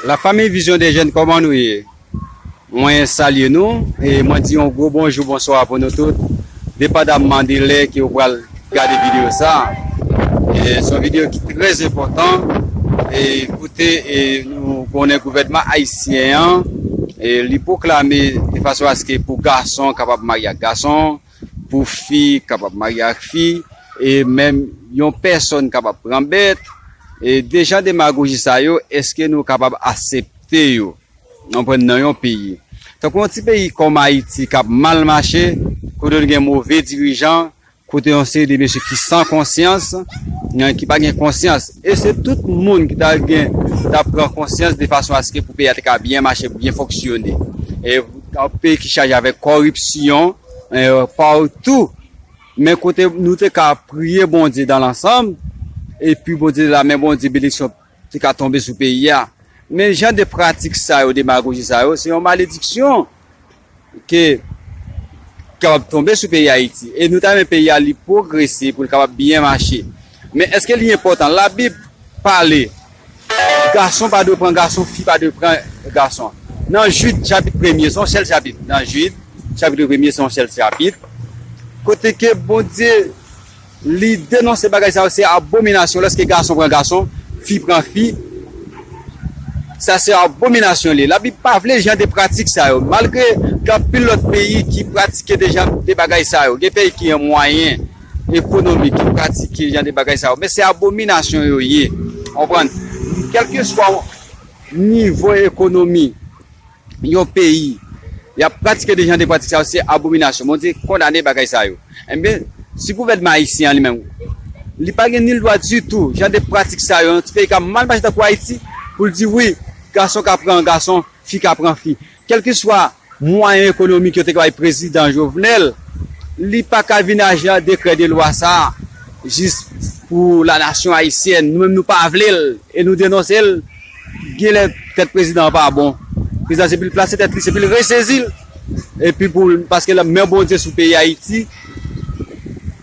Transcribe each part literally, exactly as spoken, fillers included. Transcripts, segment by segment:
La famille Vision des Jeunes, kòman nou ye? Mwen salye nou e mwen di yon gwo bonjou, bonswa pou nou tout, depandamman de lè ke w pral gade videyo sa. E se yon videyo ki trè enpòtan. E kote e nou konnen gouvènman ayisyen an, e li pwoklame de fason aske pou gason kapab marye ak gason, pou fi kapab marye ak fi, e menm yon pèsòn kapab pran bèt. E de jan demagoji sa yo, èske nou kapab aksepte yo? Konprann, nan yon peyi. Tankou yon ti peyi kòm Ayiti k ap mal mache, kote nou gen move dirijan, kote yon seri de mesye ki san konsyans, ki pa gen konsyans. E se tout moun ki ta gen, ta pran konsyans de fason aske pou peyi a te ka byen mache, byen fonksyone. E yon peyi ki chaje avèk kòripsyon, e, patou. Men kote nou te ka priye Bondye dans l'ensemble, epi Bondye la, men Bondye benediksyon te ka tonbe sou peyi a. Men jan de pratik sa yo, demagoji sa yo, se yon malediksyon ke kapab tonbe sou peyi Ayiti. E nou ta renmen peyi a li pwogrese pou l kapab byen mache. Men èske li enpòtan? Labib pale, gason pa dwe pran gason, fi pa dwe pran gason. Nan Jid chapit premye, se yon sèl chapit. Nan Jid chapit premye, se yon sèl chapit. Kote ke Bondye li denonse bagay sa yo, se abominasyon lòske gason pran gason, fi pran fi. Sa se abominasyon li. Labib pa vle jan de pratik sa yo. Malgre gen anpil lòt peyi ki pratike de jan de bagay sa yo. Gen peyi ki gen mwayen ekonomik ki pratike jan de bagay sa yo. Men se abominasyon yo ye. Konprann? Kèlkeswa nivo ekonomi yon peyi, y ap pratike de jan de pratik sa yo, se abominasyon. Bondye kondane bagay sa yo. Enben, si gouvènman ayisyen an li menm, li pa gen nil dwa ditou, jan de pratik sa yo, yon ti peyi k ap mal mache tankou Ayiti, pou l di wi, gason ka pran gason, fi ka pran fi. Kèlkeswa mwayen ekonomik yo te ka bay prezidan Jovenel, li pa ka vin ak jan dekrè de lwa sa a, jis pou lanasyon ayisyèn. Nou menm nou pa vle l, e nou denonse l. Genlè tèt prezidan an pa bon. Prezidan se pou l plase tèt li, se pou l resezi l. Epi pou l, paske la men Bondye sou peyi Ayiti,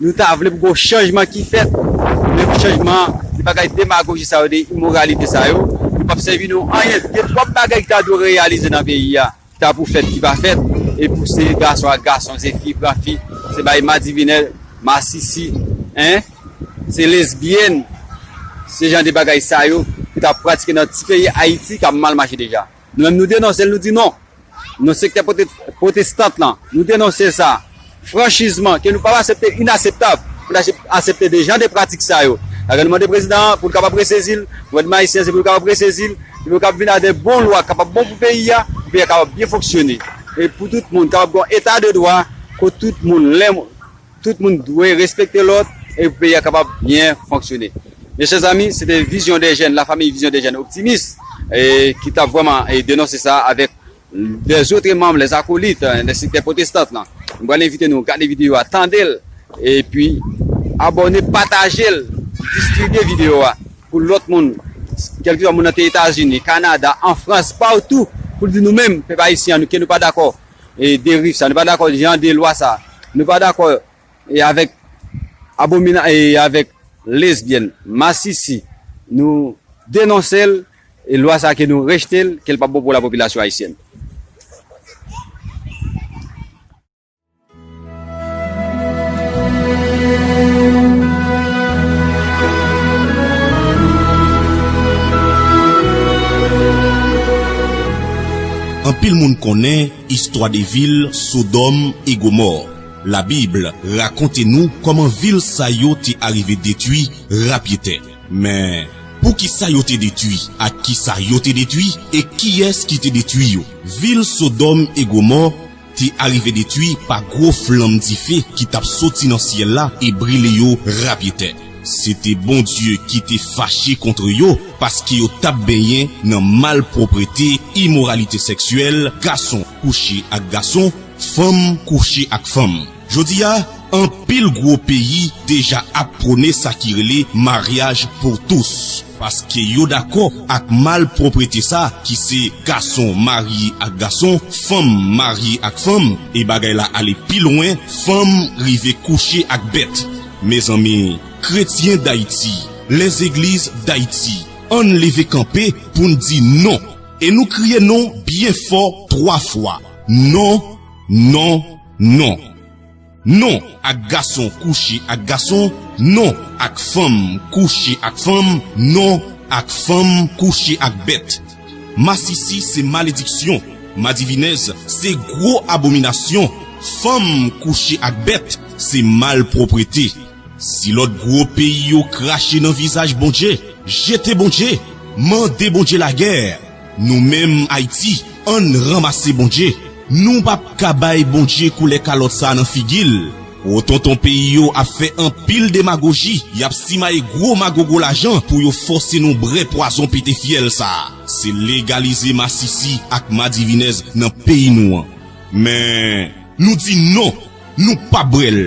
nou ta vle pou gon chanjman ki fèt. Men pou chanjman, se bagay demagoji sa yo, de imoralite sa yo, yo p ap sèvi nou anyen. Gen twòp bagay ki ta dwe reyalize nan peyi a, ki ta pou fèt, ki pa fèt. E pou se gason ak gason, se fi pran fi, se bay madivinè, masisi, en, se lesbyèn, se jan de bagay sa yo ki ta pratike nan ti peyi Ayiti k ap mal mache deja. Nou menm nou denonse l, nou di non. Nan sektè pwote-, pwotestant lan, nou denonse sa franchizman, ke nou pa aksepte, inaseptab pou n aksep-, aksepte de jan de pratik sa yo. Alò nou mande prezidan an pou l kapab resezi l, gouvènman ayisyen se pou l kapab resezi l, pou l kapab vin ak de bon lwa k kapab bon pou peyi a, pou peyi a kapab byen fonksyone. E pou tout moun kapab gen yon eta de dwa, kote tout moun, lè, tout moun dwe respekte lòt, e pou peyi a kapab byen fonksyone. Mes chers amis, se te Vision des Jeunes, la famille Vision des Jeunes Optimistes, e ki t ap vrèman, e, denonse sa avèk lèzòt manm, lèzakolit, e, nan sektè pwotestan lan. M pral envite nou gade videyo a, tande l, epi abòne, pataje l, distribye videyo a pou lòt moun, kèlkeswa moun nan te Etazini, Kanada, an Frans, patou, pou l di nou menm, pèp ayisyen an, nou, ke nou pa dakò, e, deriv sa, nou pa dakò jan de lwa sa, nou pa dakò, e, avèk abomina-, e, avèk lesbyèn, masisi, nou denonse l, e lwa sa ke nou rejte l, ke l pa bon pou lapopilasyon ayisyèn. Anpil moun konnen istwa de vil Sodòm e Gomò. Labib rakonte nou kòman vil sa yo te arive detwi rapyetè. Men, poukisa yo te detwi? Ak kisa yo te detwi? E kiyès ki te detwi yo? Vil Sodòm e Gomò te arive detwi pa gwo flanm dife ki t ap soti nan syèl la e brile yo rapyetè. Se te Bondye ki te fache kont yo, paske yo t ap benyen nan malpwoprete, imoralite sèksyèl, gason kouche ak gason, fanm kouche ak fanm. Jodi a, anpil gwo peyi deja ap pwone sa ki rele maryaj pou tous, paske yo dakò ak malpwoprete sa ki se gason marye ak gason, fanm marye ak fanm, e bagay la ale pi lwen, fanm rive kouche ak bèt. Mezanmi, kretyen Dayiti, lèzegliz Dayiti, ann leve kanpe pou n di non E nou kriye non byen fò twa fwa. Non, non, non. Non ak gason kouche ak gason, non ak fanm kouche ak fanm, non ak fanm kouche ak bèt. Masisi se malediksyon, madivinèz se gwo abominasyon, fanm kouche ak bèt se malpwòpte. Si lòt gwo peyi yo krache nan vizaj Bondye, jete Bondye, mande Bondye lagè, nou menm Ayiti, ann ranmase Bondye. Nou p ap ka bay Bondye koulè kalòt sa a nan figi l. Gwo tonton peyi yo ap fè anpil demagoji, y ap simaye gwo magogo lajan pou yo fòse nou bwè pwazon pete fyèl sa a. Se legalize masisi ak madivinèz nan peyi nou an. Men, nou di non, nou p ap bwè l.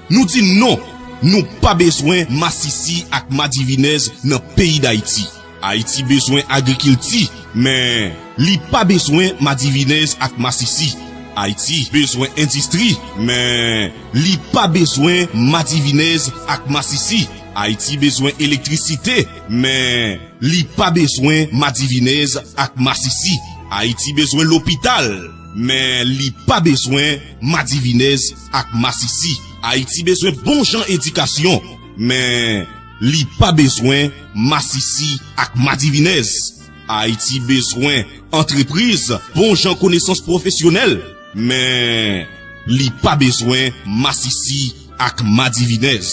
Nou di non, nou pa bezwen masisi ak madivinèz nan peyi Dayiti. Ayiti bezwen agrikilti, men li pa bezwen madivinèz ak masisi. Ayiti bezwen endistri, men li pa bezwen madivinèz ak masisi. Ayiti bezwen elektrisite, men li pa bezwen madivinèz ak masisi. Ayiti bezwen lopital, men li pa bezwen madivinèz ak masisi. Ayiti bezwen bon jan edikasyon, men li pa bezwen masisi ak madivinèz. Ayiti bezwen antrepriz, bon jan konesans pwofesyonèl, men li pa bezwen masisi ak madivinèz.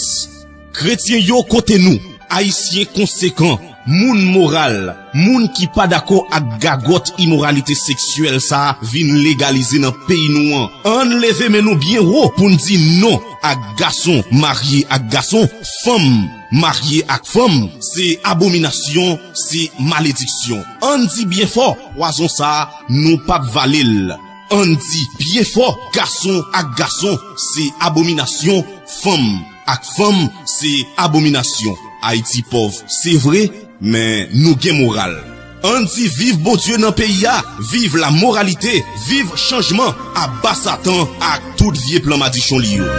Kretyen yo, kote nou? Ayisyen konsekan, moun moral, moun ki pa dakò ak gagòt imoralite seksyèl sa a vin legalize nan peyi nou an. Ann leve men nou byen wo pou n di non ak gason marye ak gason, fanm marye ak fanm. Se abominasyon, se malediksyon. Ann di byen fò, pwazon sa a, nou p ap vale l. Ann di byen fò, gason ak gason se abominasyon, fanm ak fanm se abominasyon. Ayiti pòv, se vre, men nou gen moral. Ann di viv Bondye nan peyi a, viv lamoralite, viv chanjman, aba Satan ak tout vye plan madichon li yo.